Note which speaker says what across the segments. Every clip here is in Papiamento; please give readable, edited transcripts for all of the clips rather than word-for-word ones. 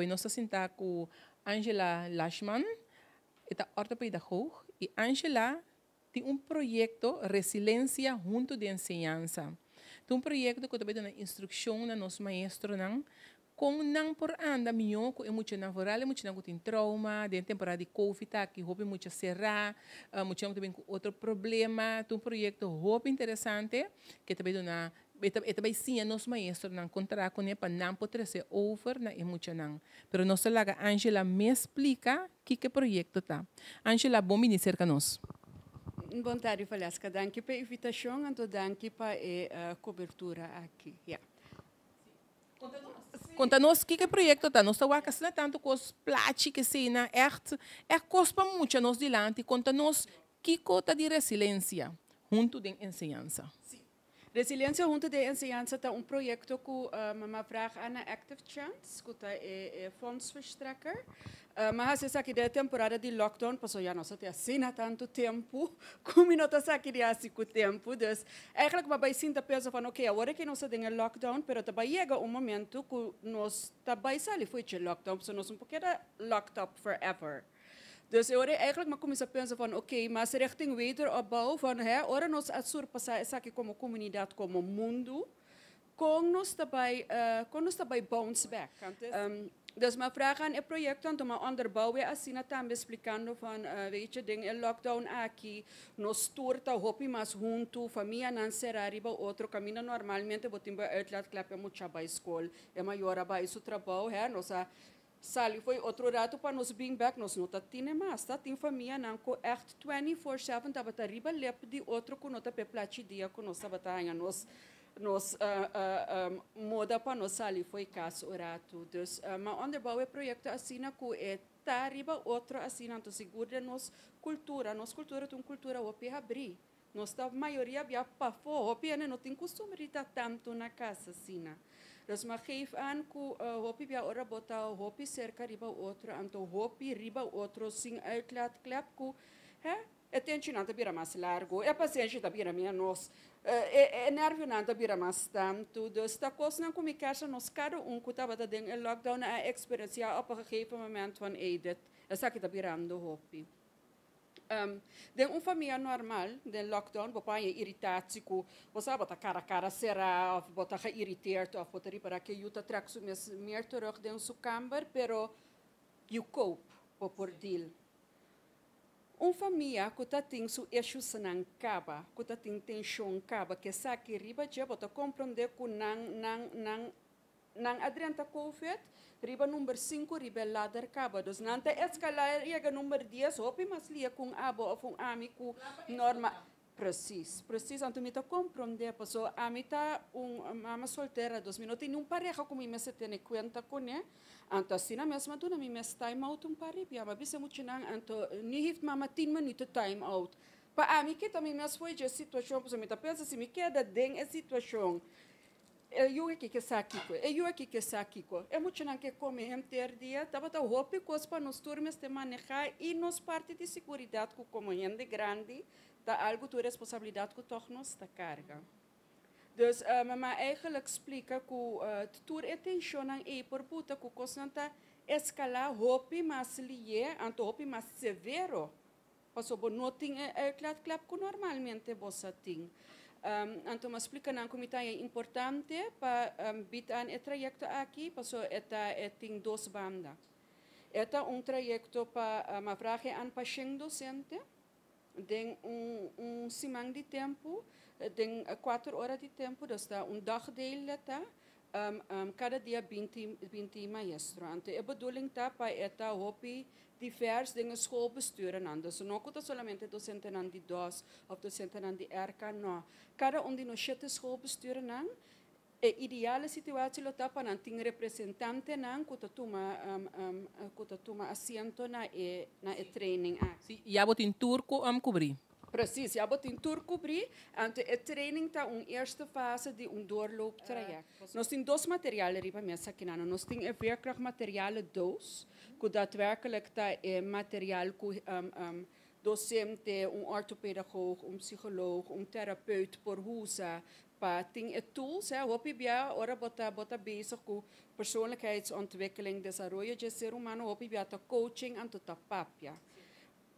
Speaker 1: Awe nos ta sinta ku Angela Lashman, e ta orthopedagoog, i Angela tin un proyekto Resilensia Huntu den Enseñansa. Ta un proyekto ku ta bai duna instrukshon na nos maestronan kon nan por anda mihó ku e muchanan, vooral e muchanan ku tin trauma den temporada di Covid aki, hopi mucha será, muchanan ku ta bin ku otro problema. Ta un proyekto hopi interesante ku ta bai duna, e ta bai siña nos maestronan kon traha kuné pa nan por trese over na e muchanan. Pero nos ta laga Angela mes splika kiko e proyekto ta. Angela, bon bini serka nos.
Speaker 2: Bon tardi, Valeska. Danki pa e invitashon anto danki pa e kobertura aki. Ja.
Speaker 1: Konta nos kiko e proyekto ta. Nos ta wak asina tantu kos plachi ke esei echt echt kos pa mucha nos dilanti. Konta nos kiko ta di Resilensia Huntu den Enseñansa.
Speaker 2: Si. Resilensia Huntu den Enseñansa ta un proyekto ku m'a vraag aan na Active Chance, ku ta e fondsverstrekker. M'a hasi esaki den e temporada di lockdown, pasobra ya nos a tin asina tantu tempu ku mi no ta sa ki di hasi ku tempu. Dus eigenlijk m'a bai sinta pensa van oké, awor aki nos ta den e lockdown, pero ta bai yega un momento ku nos ta bai sali for dje lockdown, pasobra nos no por keda locked up forever. Dus e ora eigenlijk m'a kuminsá pensa van oké, mas richting wederopbouw van hè, ora nos a surpasá esaki komo komunidat, komo mundu, kon nos ta bai bounce back. Dus m'a vraag aan e proyekto, anto m'a onderbouw e asina tambe splikando van, weet je, den e lockdown aki nos tur ta hopi mas huntu, famianan será riba otro, kaminda normalmente bo tin bo uitlaatklep, e mucha bai skol, e mayor a bai su trabou, hè, nos a sali fo'i otro ratu pa nos bin bek, nos no ta tine mas. Ta tin famianan ku echt 24/7 tabata riba lep di otro ku no ta pe plachi dia ku nos tabata haña nos moda pa nos sali fo'i kas un ratu. Dus m'a onderbouw e proyekto asina ku e ta riba otro asina, anto sigur den nos kultura. Nos kultura ta un kultura hopi habrí. Nos ta mayoria bia pafó, hopi hende no tin kustumber di ta tantu na kas asina. Dus m'a geef aan ku hopi bia ora bo ta hopi serka riba otro, anto hopi riba otro sin uitlaatklep ku, hè, e tenshonnan ta bira mas largu, e pasenshi ta bira menos, e nervionan ta bira mas tantu. Dus ta kosnan ku mi kier nos kada un ku tabata den e lockdown a eksperensiá op een gegeven moment van ey, dit esaki ta birando hopi. Den un famia normal, den lockdown, bo por haña irritatie ku bo sa bo ta kara kara será òf bo ta geïrriteerd òf bo ta ripará ku e yu ta trèk su mes meer terug den su kamber, pero you cope, bo por deal. Un famia ku ta tin su issuesnan kaba, ku ta tin tenshon kaba, ke esaki riba dje, bo ta komprondé ku nan a drenta COVID riba number 5 riba e ladder kaba. Dus nan ta eskalá yega number 10 hopi mas lia ku un abo òf un ami ku normal. Precies, precies. Anto mi ta komprondé, paso ami ta un mama soltera, dus mi no tin un pareha ku mi mester tene kuenta kuné. Anto asina mes m'a duna mi mes time out un par di bia. M'a bisa muchanan, anto nu heeft mama 10 minuten time out. Pa ami kita mi mes fo'i dje situashon, paso mi ta pensa si mi keda den e situashon, e yu aki ke sa kiko, e yu aki ke sa kiko. E muchanan ke kome henter dia, tabata hopi kos pa nos tur mester manehá i nos parti di seguridat ku komo hende grandi ta algu tur responsabilidat ku toch nos ta karga. Dus m'a eigenlijk splika ku tur e tenshonnan ei por buta ku kosnan ta eskalá hopi mas lié, anto hopi mas severo. Paso bo no tin e uitlaatklep ku normalmente bo sa tin. Anto m'a splika nan ku mi ta importante pa bied aan e trayekto aki, paso e ta e tin dos banda. E ta un trayekto pa m'a vraag aan pashènt dosente, den un siman di tempu, den 4 ora di tempu, dus ta un dagdeel ta, kada dia 20, 20 maestro. Anto e bedoeling ta pa e ta hopi divers den schoolbesturen. Dus no ku ta solamente dosentenan di DOS òf dosentenan di RK, no. Kada un di nos shete schoolbesturen, e ideale situatie lo ta pa nan tin representantenan ku ta tuma asiento na e training aki.
Speaker 1: Si, ya bo tin tur ku kubrí.
Speaker 2: Precies, ja, bo tin tur kubrí. Anto e training ta un eerste fase di un doorlooptraject. Nos tin dos material riba mesa aki nan. Nos tin e veerkrachtmaterialen doos, ku daadwerkelijk ta e material ku Docente, un orthopedagoog, un psycholoog, un therapeut por usa pa tin e tools, hè, hopi bia ora bo ta bezig ku persoonlijkheidsontwikkeling, desaroyo di ser humano, hopi bia ta coaching anto ta papia.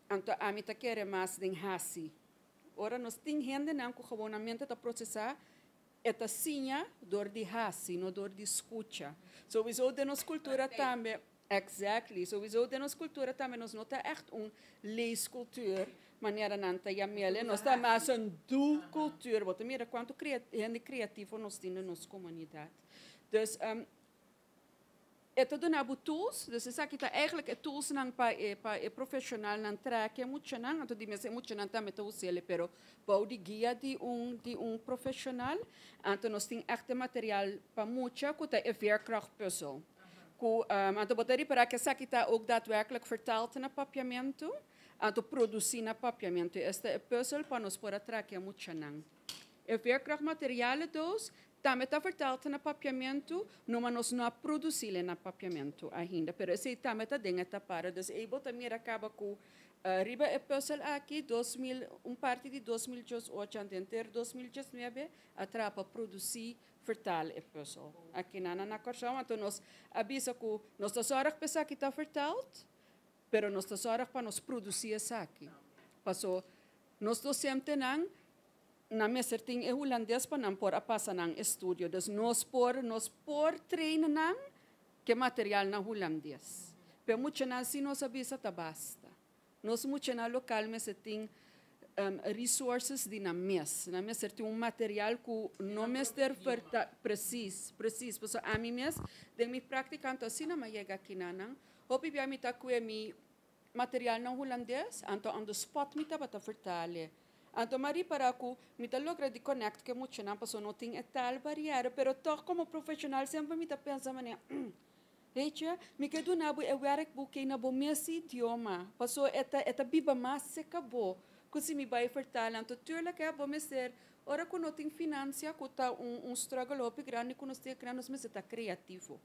Speaker 2: Anto ami ta kere mas den hasi. Ora nos tin hendenan ku gewoonamente ta prosesá e ta siña dor di hasi, no dor di skucha. Sowieso den nos kultura tambe, exactly. Sowieso den nos kultura tambe nos no ta echt un leescultuur, manera nan ta yam'é. Nos ta mas un do-cultuur. Bo ta mira kuantu hende kreativo nos tin den nos komunidat. Dus e ta duna bo tools, dus esaki ta eigenlijk e tools nan pa e professional nan track e muchanan, anto di mes e muchanan tambe ta us'é, pero bou di guia di un professional, anto nos tin echt material pa mucha, ku ta e veerkrachtpuzzel. Ku anto bo ta ripará ku esaki ta ook daadwerkelijk vertaald na papiamento, anto produsí na papiamento. Esta e puzzel pa nos por a track e muchanan. E veerkrachtmaterialendoos tambe ta vertaald na papiamento, no, ma nos no a produsí na papiamento ainda, pero esei tambe ta den etapa. Dus ei bo ta mira kaba ku riba e puzzel aki, 2000, un parti di 2018 anto 2019, a traha pa produsí, vertaal e puzzel. Aki na Kòrsou, anto nos a bisa ku nos ta zorg pa esaki ta vertaald, pero nos ta zorg pa nos produsí esaki. Paso nos dosentenan nan mester tin e hulandes pa nan por a pasa nan estudio. Dus nos por train nan ku material na hulandes. Pero muchanan si nos a bisa ta basta. Nos muchanan lokal mester tin resources di nan mes. Nan mester tin un material ku no mester verta precies, precies. Paso ami mes, den mi práktika asina m'a yega aki nan. Hopi bia mi ta ku mi material na hulandes, anto on the spot mi tabata vertalen. Anto m'a ripará ku mi ta logra di connect ku muchanan, paso no tin e taal barrière, pero toch komo professional semper mi ta pensa manera, weet je, mi ke duna bo e werkboek na bo mes idioma. Paso e ta biba mas serka bo. Ku si mi bai vertalen, anto tuurlijk hè, bo mester, ora ku no tin finansia, ku ta un struggle hopi grandi ku nos tin, nos mester ta kreativo.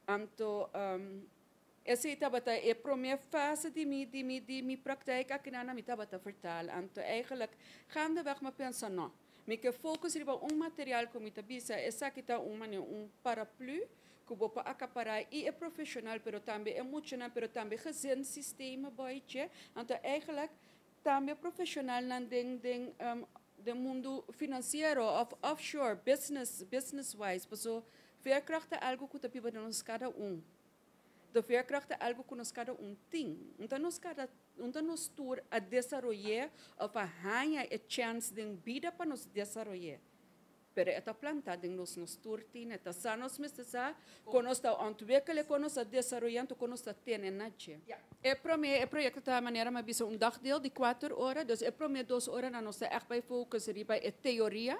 Speaker 2: Anto esei tabata e promé fase di mi praktijk aki na mi tabata vertaal. Anto eigenlijk gaandeweg m'a pensa no. Mi ke focus riba un material ku mi ta bisa, esaki ta un manera un paraplu ku bo por akapará i e professional, pero tambe e muchanan, pero tambe gezinssystemen boytje. Anto eigenlijk tambe professional nan den mundo finansiero of offshore business wise. Paso veerkracht ta algo ku ta biba den nos kada un. De veerkracht ta algo ku nos kada un tin. Anto nos kada anto nos tur a desaroyá of a haña e chance den bida pa nos desaroyá. Pero e ta plantá den nos, nos tur tin, ta sa nos mester sa, kon nos ta ontwikkelen, kon nos ta desaroyando, kon nos ta tene na dje. Ja. E proyekto ta manera m'a bisa un dagdeel di 4 ora, dus e promé 2 ora nos ta echt bai focus riba e teoria.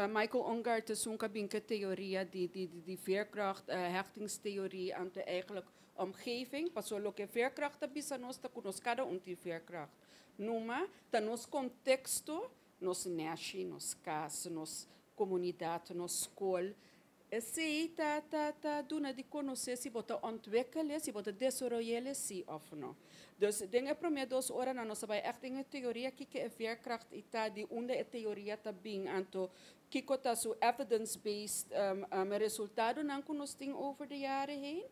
Speaker 2: Michael Ongard is un ku a bin ku teoria di veerkracht, hechtingstheorie, anto eigenlijk omgeving. Paso loke veerkracht ta bisa nos ta ku nos kada un tin veerkracht. Numa, ta nos konteksto, nos nèshi, nos kas, nos komunidat, nos skol. Esei ta duna di konosé si bo ta ontwikkelen, si bo ta desaroyá si of no. Dus den e promé 2 ora nos bai echt den e teoria kiko e veerkracht i ta di unda e teoria ta bin, anto kiko ta su evidence-based resultadonan ku nos tin over de jaren heen.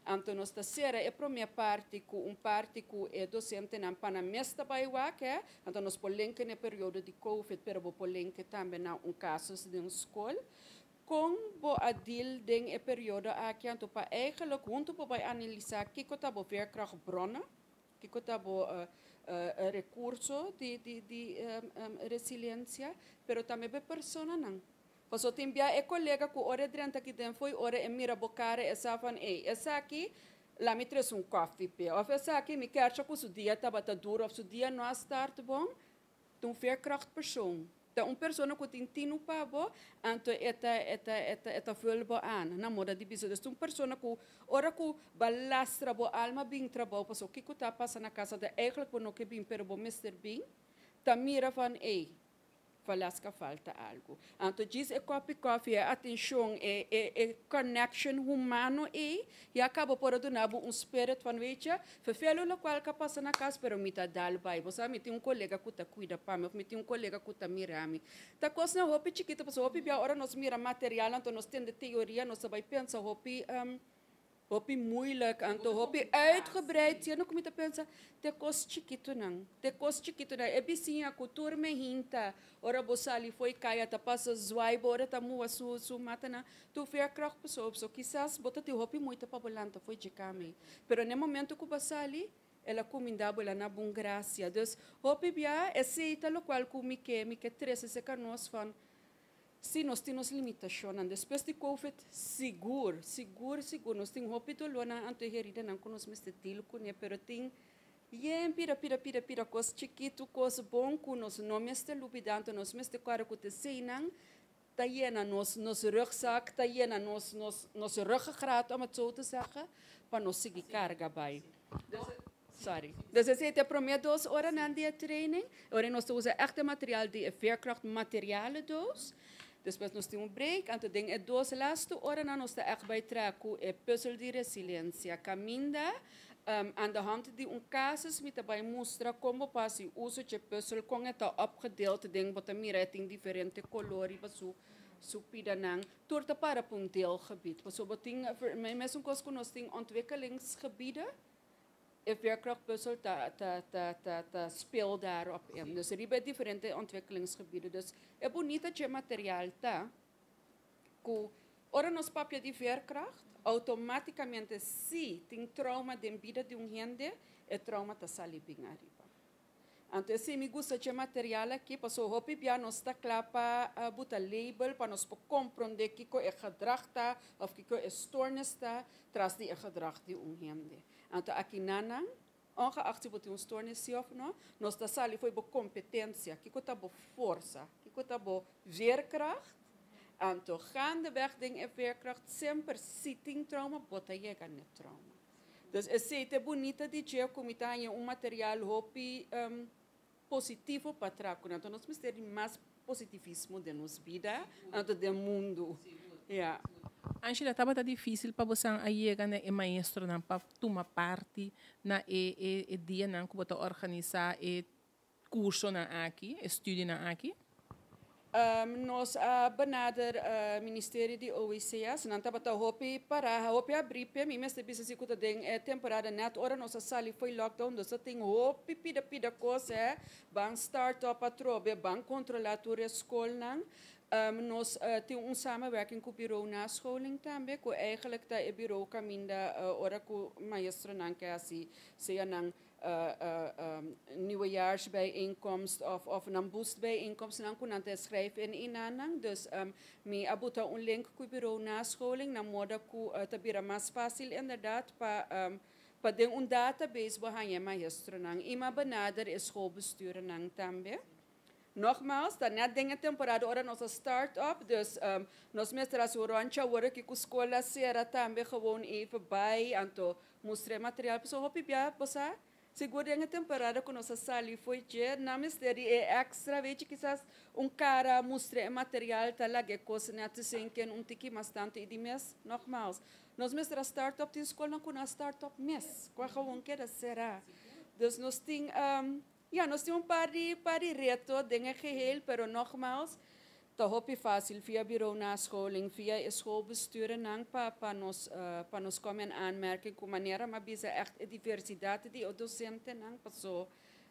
Speaker 2: Anto nos ta sera e promé parti ku un parti ku e dosentenan pa nan mes ta bai wak, hè? Anto nos por link na periodo di COVID, pero bo por link tambe na un kaso di un skol. Kon bo a deal den e periodo aki, anto pa eigenlijk huntu bo bai analisá kiko ta bo veerkrachtbronnen, kiko ta bo rekurso di resiliensia, pero tambe be personanan. Paso tin bia e kolega ku ora drenta aki den foi ora e mira bo kara e sa van ei, esaki laga mi trese un koffie pe. Of esaki mi ke ku su dia tabata duro of su dia no a start bon, un veerkrachtpersoon. Ta un persona ku tin tinu pa bo, anto e ta vul bo aan, na moda di bisa. Dus un persona ku ora ku bo lastra bo alma bin trabou, paso kiko ta pasa na kas, da eigenlijk bo no ke bin, pero bo mester bin, ta mira van ei. Falasca falta algo. Anto djis e kopi koffie, e atencion, e connection humano e ya caba por duna bo un spirit van, weet je, vervelo locual cu pasa na cas, pero mi ta dal bay. Bo sa, mi tin un colega cu ta cuida pa mi, of mi tin un colega cu ta mira mi. Ta cosnan hopi chikito, paso hopi bia ora nos mira material, anto nos tende teoria, nos ta bay pensa hopi moeilijk, anto hopi uitgebreid. Ja, no mi ta pensa, te cos chikito nan, te cos chikito nan. E bisiña cu tur mainta, ora bo sali fo'i caya ta pasa zwaai bo, ora ta muha su mata nan, tu veerkracht persoon so kisas bo ta tin hopi moeite pa bo lanta fo'i dje cama. Pero na momento cu bo sali, el a cuminda bo, el a na bo un gracia. Dus hopi bia, esey ta locual cu mi ke trece serca nos van, si nos tin nos limitacionnan. Despues di COVID, sigur, sigur, sigur. Nos tin hopi dolornan anto heridanan cu nos mester deal cune, pero tin yen pida, pida, pida, pida, cos chikito, cos bon cu nos no mester lubida, anto nos mester corda cu te eseynan ta yena nos rugzak, ta yena nos ruggengraat, om het zo te zeggen, pa nos sigui carga bay. Dus, sorry. Dus esey ta prome 2 oranan di training. Ora nos usa echte materiaal di veerkracht materialendoos. Despues nos tin un break, anto den e 2 laatste oranan nos ta echt bay traha e puzzel di resiliencia. Caminda, aan de hand di un casus mi ta bay mustra con pa haci uso di puzzel, con e ta opgedeeld, den bo ta mira tin diferente color pa su pidanan. Tur ta para pa un deelgebied. Bijvoorbeeld tin mesun cos cu nos tin ontwikkelingsgebieden. E veerkrachtpuzzel ta speel daarop in. Dus er zijn diferente ontwikkelingsgebieden. Dus e bunita e materiaal ta cu ora nos papia di veerkracht, automaticamente si tin trauma den bida di un hende, e trauma ta sali bin ariba. Anto, si mi gusta e materiaal aki, paso hopi bia nos ta cla pa buta label, pa nos por comprende kico e gedrag ta, of kico e stoornis ta, tras di e gedrag di un hende. Anto, aki nan, ongeacht si bo tin un stoornis si of no, nos ta sali fo'i bo competencia, kico ta bo forsa, kico ta bo veerkracht. Anto, gaandeweg den e veerkracht, semper si tin trauma, bo ta yega na trauma. Dus esey ta bunita di dje cu mi ta un materiaal hopi positivo pa traha. Anto, nos mester mas positivismo den nos bida, anto den mundo. Ja.
Speaker 1: Angela, tabata dificil pa bo a yega na e maestronan pa tuma parte na e dianan cu bo ta organisa e cursonan aki, studionan aki?
Speaker 2: Nos a benader ministerie di OECS, nan tabata hopi para, hopi habri pa mi, mester bisa si cu den temporada net ora nos a sali fo'i lockdown, dus tin hopi pida pida cos, ban start up atrobe, ban controla tur scolnan. Nos tin un samenwerking cu bureau nascholing tambe, cu eigenlijk ta e bureau caminda ora cu maestronan ke asina, sea nan nieuwjaarsbijeenkomst of een boostbijeenkomst, dan kunnen te schrijven in inanang. Dus mi a buta un link cu bureau nascholing, na moda cu ta bira mas facil inderdaad pa den un database bo haña maestronan. Y m'a benader e schoolbestuurnan tambe. Nogmaals, ta net den temporada ora nos start-up, dus nos mester a rondje awor cu scol a sera tambe gewoon even bij, anto mustra materiaal, so hopi bia, bo sa, sigur den temporada cu nos a sali fo'i dje, nan mester e extra, weet je, kisas un cara mustra materiaal, ta laga cos net te zinken, un tiki mas tanto y di mes, nogmaals, nos mester a start-up tin scol nan cu na start-up mes, cu gewoon keda sera. Dus nos tin, ja, nos tin un par di reto den het geheel, pero nogmaals, ta hopi facil via bureau nascholing, via schoolbesturen nan pa nos komen in aanmerking cu manera m'a bisa echt e diversiteit di docentennan paso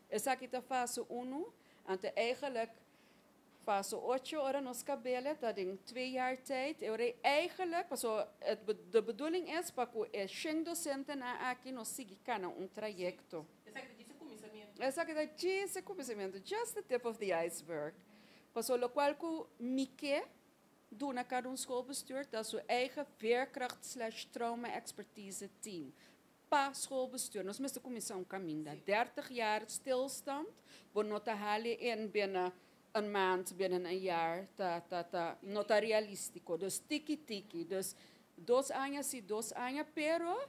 Speaker 2: esaki ta fase 1, anto eigenlijk fase 8 ora nos cabele dat in 2 jaar tijd ora eigenlijk paso de bedoeling is pa cu e 100 docentennan aki nos sigui cana un trayecto. Esaki ta djis cuminsamento, just the tip of the iceberg. Paso locual cu mi ke duna cada un schoolbestuur, dat su eigen veerkracht/trauma expertise team. Pa schoolbestuur. Nos mester cuminsa un caminda. 30 jaar stilstand. Bo no ta hale in binnen een maand, binnen een jaar. Ta, no ta realistico. Dus tiki tiki. Dus 2 aña si 2 aña, pero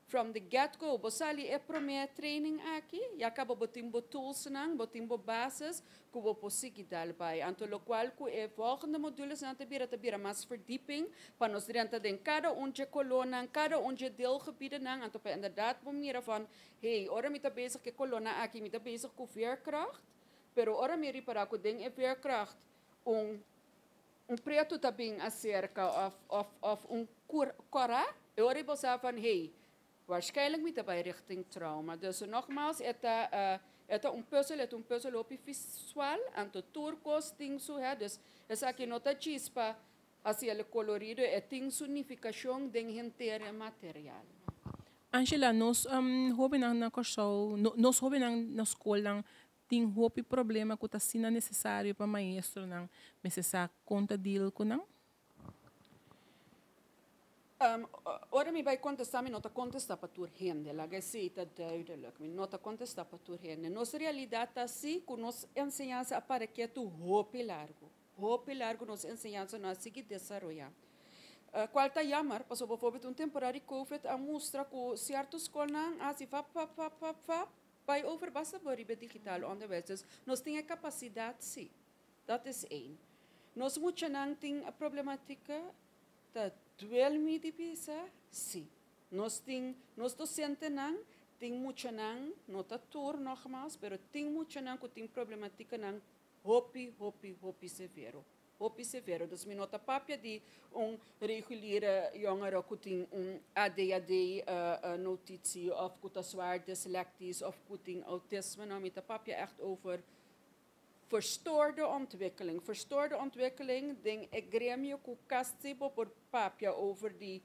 Speaker 2: From the get-go, bo sali e prome training aki, ya caba bo tin bo tools nan, bo tin bo basis, ku bo por sigui dal bay. Anto locual ku e volgende modules nan ta bira mas verdieping, pa nos drenta den cada un dje kolonnan, cada un dje deelgebieden nan, anto pa inderdaad bo mira van, hey, ora mi ta bezig ku kolonna aki, mi ta bezig ku veerkracht, pero ora mi ripara ku den e veerkracht un preto ta bin acerca of un cora, e ora bo sa van, hey, waarschijnlijk mi ta bay richting trauma. Dus nogmaals, het un puzzel, het un puzzel hopi visual, anto tur kos tin su, hè, dus esaki no ta djis pa asina e colorido, e tin su nificacion den henter material.
Speaker 1: Angela, nos hobennan na Kòrsou, no, nos hobennan na skol tin hopi problema ku ta asina nesesario pa maestronan, mester sa kon ta deal ku nan?
Speaker 2: Ora mi bay contesta, mi no ta contesta pa tur hende. Laga esey ta duidelijk. Mi no ta contesta pa tur hende. Nos realidad ta asina, ku nos enseñansa a para ketu hopi largo. Hopi largo nos enseñansa no a sigui desaroyá. Cual ta jammer, paso bijvoorbeeld un temporada COVID a mustra ku cierto skolnan asina fap fap fap fap fap bay over basta por digitaal onderwijs. Dus nos tin capacidad, si. Dat is één. Nos muchanan tin problemática, ta duel mi di bisa, si. Nos tin, nos docentenan, tin muchanan, no ta tur nogmaals, pero tin muchanan ku tin problemática nan hopi, hopi, hopi severo. Hopi severo. Dus mi no ta papia di un reguliere jongere ku tin un ADHD notitie of ku ta zwaar dyslectisch of ku tin autisme. No, mi ta papia echt over verstoorde ontwikkeling. Verstoorde ontwikkeling, den e gremio ku kasi bo por papia over di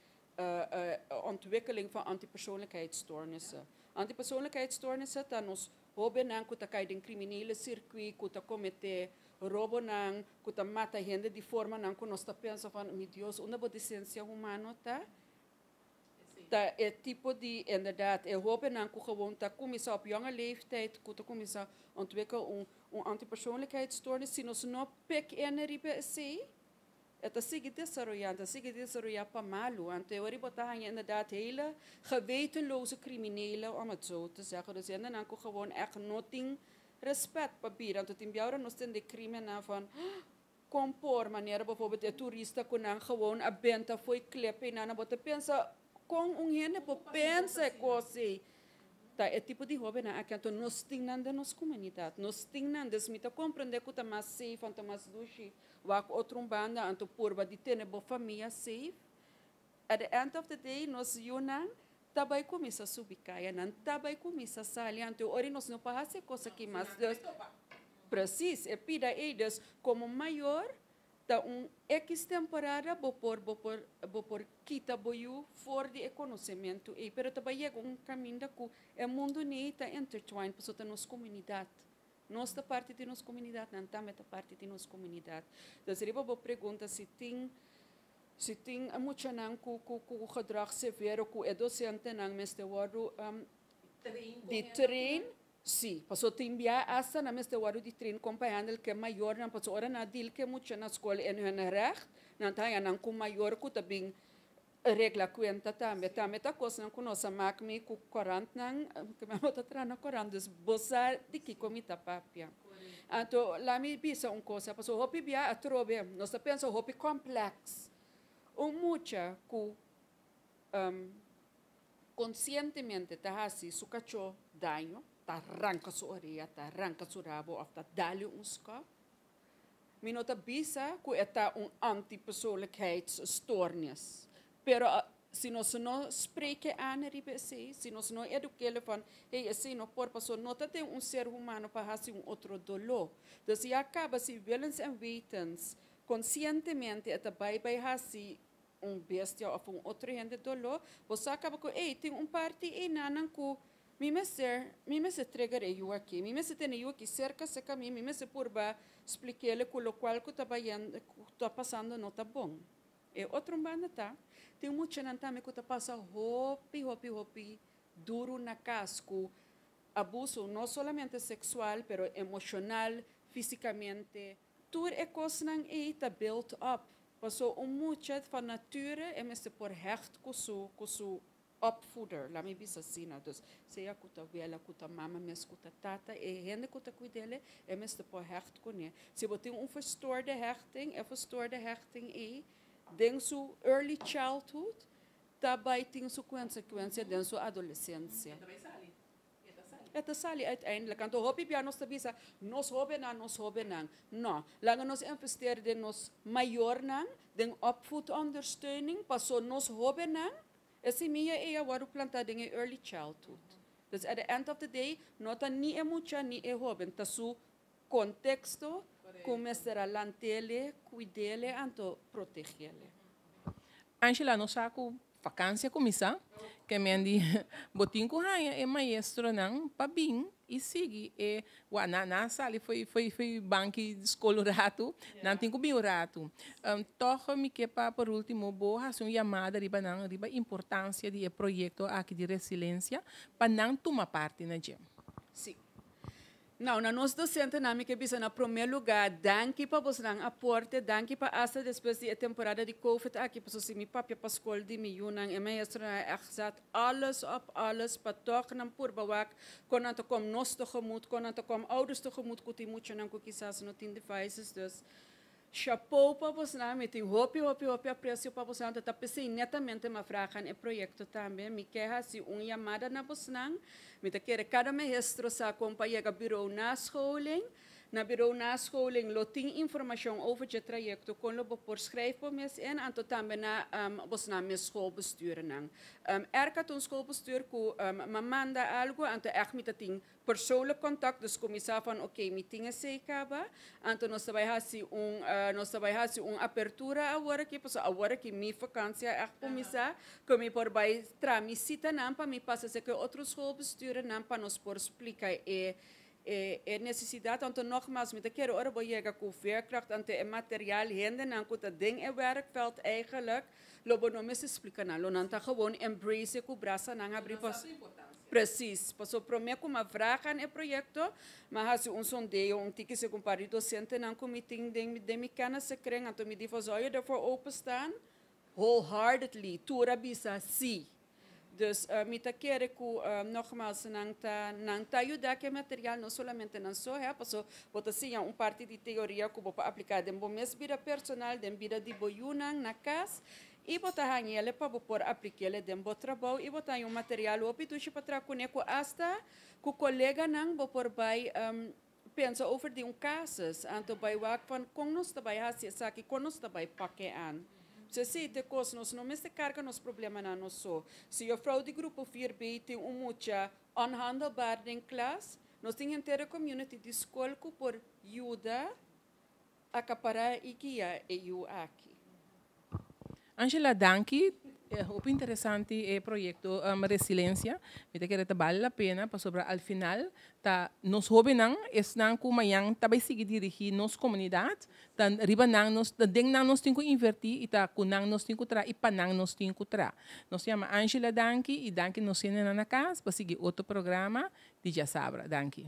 Speaker 2: ontwikkeling van antipersoonlijkheidsstoornissen. Antipersoonlijkheidsstoornissen, ta nos hobennan ku ta kai den criminele circuit, ku ta komete robonan, ku ta mata hende di formanan ku nos ta pensa van, mi Dios, unda bo decencia humano ta? Ta e tipo di, inderdaad, e hobennan ku gewoon ta kuminsá op jonge leeftijd, ku ta kuminsá ontwikkelen un antipersoonlijkheidsstoornis, si nos no pick in riba esey, e ta sigui desaroyá, ta sigui desaroyá pa malu. Anto e bo ta inderdaad hele gewetenloze criminelen, om het zo te zeggen. Dus hendenan ku gewoon echt no tin respect pa bida. Anto tin biaha nos tin de crimen van compor manera bijvoorbeeld e turista ku nan gewoon a benta fo'i klep en nan bo ta pensa kon un hende por pensa kos. Ta e tipo di hobennan aki, anto nos tin nan den nos komunidat, nos tin nan. Dus mi ta komprondé ku ta mas safe, anto mas dushi wak otro banda, anto purba di tene bo famia safe. At the end of the day, nos yunan ta bai kuminsá subi kaya, nan ta bai kuminsá sali, anto ora nos no por hasi kos aki mas. Dus, precies, e pida e dus komo mayor ta un X temporada bo por kita bo yu for di e konosementu e, pero ta bai yega un kaminda ku e mundu ni ta intertwined, pasobra ta nos komunidat. Nos ta parti di nos komunidat, nan tambe ta parti di nos komunidat. Dus riba bo pregunta si tin muchanan ku gedrag severo ku e docentenan mester wordu di train. Si, paso tin bia hasta nan mester wordu di train kon pa handle ku mayornan, paso ora nan deal ku mucha na skol in hun recht, nan ta nan ku mayor ku ta bin regla kuenta tambe. Tambe ta kosnan ku nos a mak mi ku korantnan, ku mi ta traha na korant, dus bo sa di kiko mi ta papia. Anto, laga mi bisa un kos, paso hopi bia atrobe, nos ta pensa hopi complex. Un mucha ku conscientemente ta hasi su kachó daño, ta ranka su orea, ta ranka su rabo, of ta dal e un skòp. Mi no ta bisa ku e ta un antipersoonlijkheidsstoornis. Pero si nos no spreken aan riba esey, si nos no eduk'é van, hey, esey no por, paso no ta den un ser humano pa hasi un otro doló. Dus ya kaba si willens en wetens, conscientemente e ta bai hasi un bestia of un otro hende doló, bo sa kaba ku, hey, tin un parti einan ku mi mester trigger e yu aki, mi mester tene yu aki serka serka mi, mi mester purba splik'é ku lokual ku ta bayendo, ku ta pasando no ta bon. E otro banda ta, tin muchanan tambe ku ta pasa hopi, hopi, hopi duru na kas ku abuso no solamente seksual, pero emoshonal, físikamente. Tur e kosnan ei ta build up. Paso un mucha van nature e mester por hecht ku su Opvoeder, laat me bisa asina. Dus sea ku ta wela, ku ta mama mes, ku ta tata, e hende ku ta kuid'é, e mester por hecht kuné. Si bo tin un verstoorde hechting, e verstoorde hechting ei den su early childhood, ta bai tin su konsekuensia den su adolescensia. E ta sali uiteindelijk. Anto hopi bia nos ta bisa, nos hobennan, nos hobennan. No, laga nos investeer den nos mayornan, den opvoedondersteuning, paso nos hobennan, e simia ei a wòrdu plantá den e early childhood. Dus at the end of the day, no ta ni e mucha ni e hoben, ta su konteksto ku mester a lant'é, kuid'é, anto protegé.
Speaker 1: Angela, nos sa ku vakantie a kuminsá, ke men di bo tin ku haña e maestronan pa bin i sigui e wa na na sali fo'i banki skol un ratu, nan tin ku bin un ratu. Toch mi ke pa por último bo hasi un yamada riba nan, riba importansia di e proyekto aki di resiliensia pa nan tuma parti na dje.
Speaker 2: Si. Nou, na nos dosentenan mi ke bisa na promé lugá, danki pa bosonan aporte, danki pa asta despues di e temporada di COVID aki, pasobra si mi papia pa skol di mi yunan, e maestronan a echt zet alles op alles pa toch nan purba wak kon nan ta kom nos tegemoet, kon nan ta kom ouders tegemoet ku tin muchanan ku kisas no tin devices. Dus chapeau pa bosonan, mi tin hopi, hopi, hopi apresio pa bosonan, ta p'esei netamente m'a vraag aan e proyekto tambe. Mi ke hasi un yamada na bosonan, mi ta kere kada maestro sa kon pa yega bureau nascholing. Na bureau nascholing lo tin informashon over dje trayekto, kon lo bo por schrijf bo mes in, anto tambe na bosonan mes schoolbestuurnan. Er ta un schoolbestuur ku m'a manda algu, anto echt mi ta tin persoonlijk contact, dus kuminsá van oké, mi tin esei kaba, anto nos ta bai hasi un apertura awor aki, paso awor aki mi vakantie echt kuminsá, ku mi por bai traha mi sitanan pa mi pasa serka otro schoolbestuurnan pa nos por splika e nesesidat. Anto nogmaals, mi ta kere ora bo yega ku veerkracht, anto e materiaal hendenan ku ta den e werkveld eigenlijk, lo bo no mester splika nan, lo nan ta gewoon embrace ku brasanan habrí pas. Precies. Paso promé ku m'a vraag aan e proyekto, m'a hasi un sondeo, un tiki ku un par di dosentenan ku mi tin den mi kennissenkring, anto mi di van: zou je ervoor openstaan? Wholeheartedly. Tur a bisa si. Dus mi ta kere ku nogmaals nan ta yuda ku e material, no solamente nan so, hè, paso bo ta siña un parti di teoria ku bo por apliká den bo mes bida personal, den bida di bo yunan na kas, i bo ta hañ'é pa bo por aplik'é den bo trabou, i bo ta un material hopi dushi pa traha kuné, ku asta ku koleganan bo por bai pensa over di un casus, anto bai wak van kon nos ta bai hasi esaki, kon nos ta bai pak e aan. Se si te kos nos no mester karga nos problemanan nos so. Si juffrouw di grupo 4B tin un mucha onhandelbaar den klas, nos tin henter community di skol ku por yuda akapará i guia e yu aki.
Speaker 1: Angela, danki. Ta hopi interesante e proyekto Resiliensia. Mi ta kere ta bale la pena pasobra al final ta nos hobennan esnan ku mañan ta bai sigui dirigí nos komunidat, ta riba nan nos ta den nan nos tin ku invertí i ta ku nan nos tin ku traha i pa nan nos tin ku traha. Nos yama Angela danki i danki nos hendenan na kas pa sigui otro programa di Djasabra. Danki.